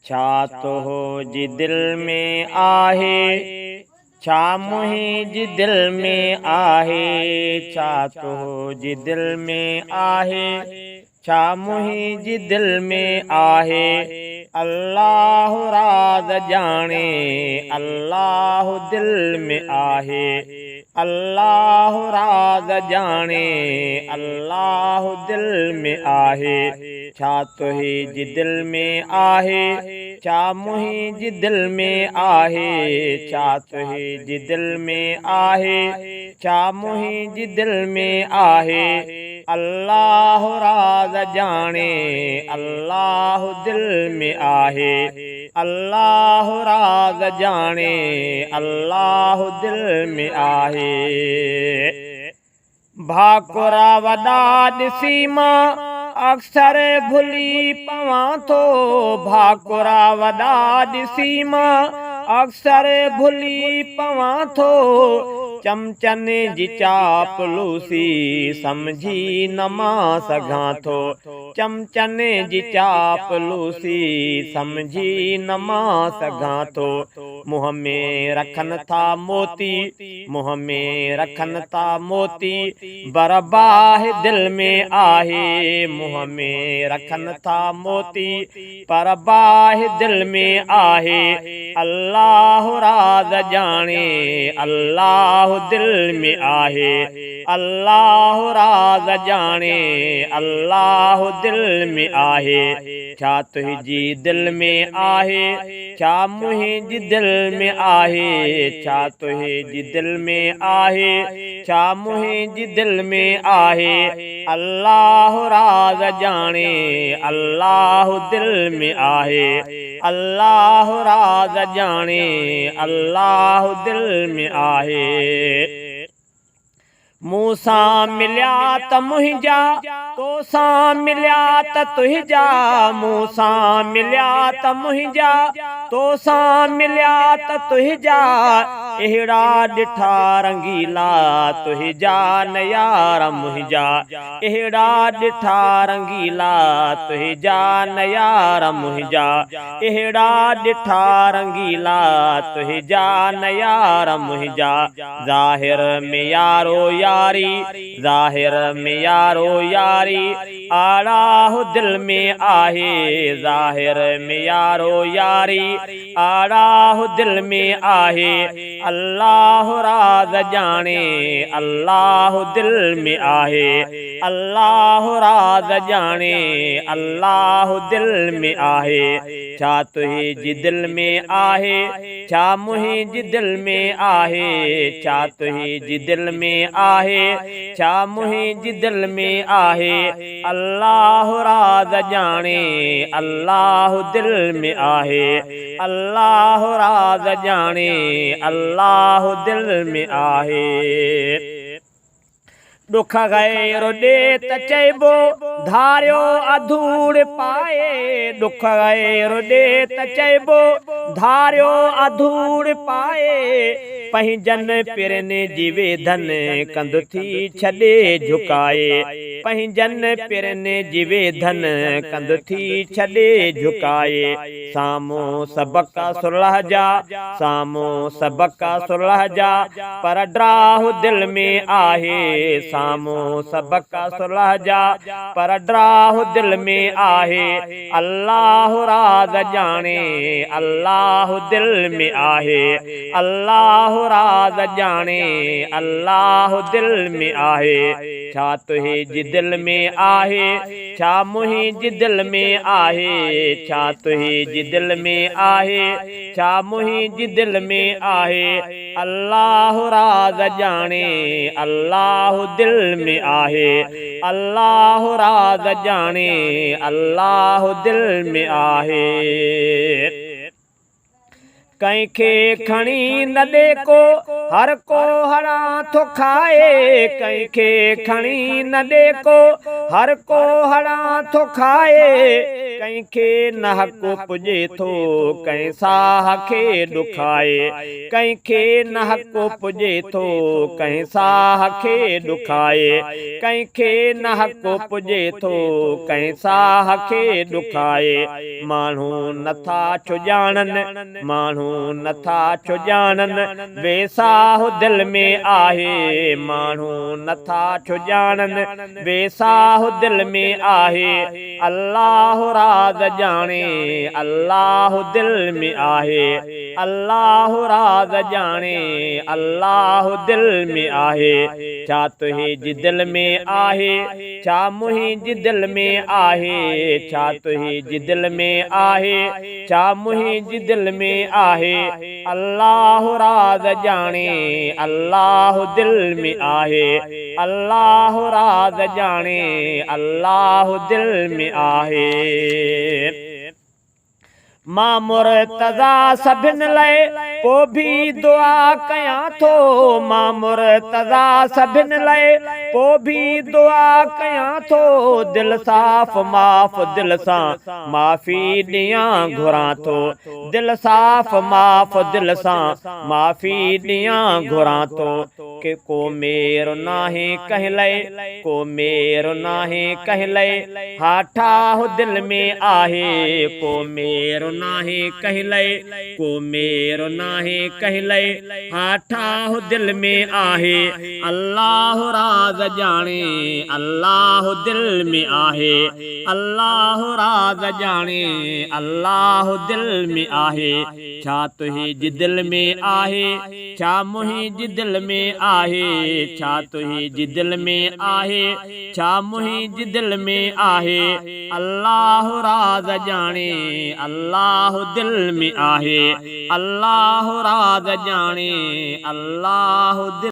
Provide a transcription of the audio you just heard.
ڇا تنهنجي دل ۾ آهي، ڇا منهنجي دل ۾ آهي، ڇا تنهنجي دل ۾ آهي، ڇا منهنجي دل ۾ آهي، الله راز ڄاڻي، الله دل ۾ آهي، الله راز ڄاڻي، الله دل ۾ آهي. ڇا تنهنجي دل ۾ آهي، ڇا منهنجي دل ۾ آهي، ڇا تنهنجي دل ۾ آهي، ڇا منهنجي دل ۾ آهي، الله راز ڄاڻي، الله دل ۾ آهي، الله راز ڄاڻي، الله دل ۾ آهي. ڀاڪرا وڏا ڏسي مان اڪثر ڀلي پوان ٿو، ڀاڪرا وڏا ڏسي مان اڪثر ڀلي پوان ٿو، چمچن جي چاپلوسي سمجهي نه مان سگهان ٿو، چمچن جي چاپلوسي سمجهي نه مان سگهان ٿو، منهن ۾ رکن ٿا موتي، منهن ۾ رکن ٿا موتي، بر باهه دل ۾ آهي، منهن ۾ رکن ٿا موتي، پر باهه دل ۾ آهي، الله راز ڄاڻي، الله دل ۾ آهي، الله راز ڄاڻي، الله دل ۾ آهي، ڇا تنهنجي دل ۾ آهي؟ ڇا منهنجي دل ۾ آهي، ڇا تنهنجي دل ۾ آهي، ڇا منهنجي دل ۾ آهي، الله راز ڄاڻي، الله دل ۾ آهي، الله راز ڄاڻي، الله دل ۾ آهي. مون سان مليا ته منهنجا، تو سان مليا ته تنهنجا، مون سان مليا ته منهنجا، تو سان مليا ته تنهنجا، اهڙا ڏٺا رنگيلا تنهنجا نه يار منهنجا، اهڙا ڏٺا رنگيلا تنهنجا نه يار منهنجا. اهڙا ڏٺا رنگيلا تنهنجا نه يار منهنجا، ظاهر ۾ يارو ياري، ظاهر ۾ يارو ياري، آڙاهه دل ۾ آهي، ظاهر ۾ يارو ياري، آڙاهه دل ۾ آهي، الله راز ڄاڻي، الله دل ۾ آهي، الله راز ڄاڻي، الله دل ۾ آهي، ڇا تنهنجي دل ۾ آهي، ڇا منهنجي دل ۾ آهي، ڇا تنهنجي دل ۾ آهي، ڇا منهنجي دل ۾ آهي، الله راز ڄاڻي، الله دل ۾ آهي، الله راز ڄاڻي، الله دل ۾ آهي. ڏک غير ڏي ته چئبو، ڌاريو اڌوڙ پائي. ڏک غير ڏي ته چئبو، ڌاريو اڌوڙ پائي. پنهنجن پرين جي ويڌن، ڪنڌ ٿي ڇڏي جهڪائي. پنهنجن پرين جي ويڌن، ڪنڌ ٿي ڇڏي جهڪائي. سامهون سبق صلح جا، سامهون سبق صلح جا، پر ڊراهه دل ۾ آهي. سامهون سبق صلح جا، پر ڊراهه دل ۾ آهي. الله راز ڄاڻي، الله دل ۾ آهي. الله راز ڄاڻي، الله دل ۾ آهي. ڇا تنهنجي دل ۾ آهي؟ ڇا منهنجي دل ۾ آهي، ڇا تنهنجي دل ۾ آهي، ڇا منهنجي دل ۾ آهي، الله راز ڄاڻي، الله دل ۾ آهي، الله راز ڄاڻي، الله دل ۾ آهي. ڪنهن کي کڻي نه ڏي ڪو، هر ڪو هڙان ٿو کائي. ڪنهن کي کڻي نه ڏي ڪو، هر ڪو هڙان ٿو کائي. ڪنهن کي نه حق پڄي ٿو، ڪنهن ساهه کي ڏکائي. ڪنهن کي نه حق پڄي ٿو، ڪنهن ساهه کي ڏکائي. ڪنهن کي نه حق پڄي ٿو، ڪنهن ساهه کي ڏکائي. ماڻهو نٿا ڇو ڄاڻن، ماڻهو نٿا ڇو ڄاڻن، ويساهه دل ۾ آهي. ماڻهو نٿا ڇو ڄاڻن، ويساهه دل ۾ آهي. الله راز ڄاڻي، الله دل ۾ آهي. الله راز ڄاڻي، الله دل ۾ آهي. ڇا تنهنجي دل ۾ آهي، ڇا منهنجي دل ۾ آهي. ڇا تنهنجي دل ۾ آهي، ڇا منهنجي دل ۾ آهي. الله راز ڄاڻي، الله دل ۾ آهي. الله راز ڄاڻي، الله دل ۾ آهي. مان مرتضيٰ سڀن لئه پو ڀي دعا ڪيان ٿو. مان مرتضيٰ سڀن لئه پو ڀي دعا ڪيان ٿو. دل صاف معاف دل سان معافي ڏيان گهران ٿو. دل صاف معاف دل سان معافي ڏيان گهران ٿو. ڪي ڪو مير ناهي ڪنهن لئه، ڪو مير ناهي ڪنهن لئه، ها ٺاهه دل ۾ آهي. ڪو مير ناهي ڪنهن لئه، ڪو مير ناهي ڪنهن لئه، ها ٺاهه دل ۾ آهي. الله راز ڄاڻي، الله دل ۾ آهي. الله راز ڄاڻي، الله دل ۾ آهي. ڇا تنهنجي دل ۾ آهي، ڇا منهنجي دل ۾ آهي. ڇا تنهنجي دل ۾ آهي، ڇا منهنجي دل ۾ آهي. الله راز ڄاڻي، الله دل ۾ آهي. الله راز ڄاڻي، الله دل.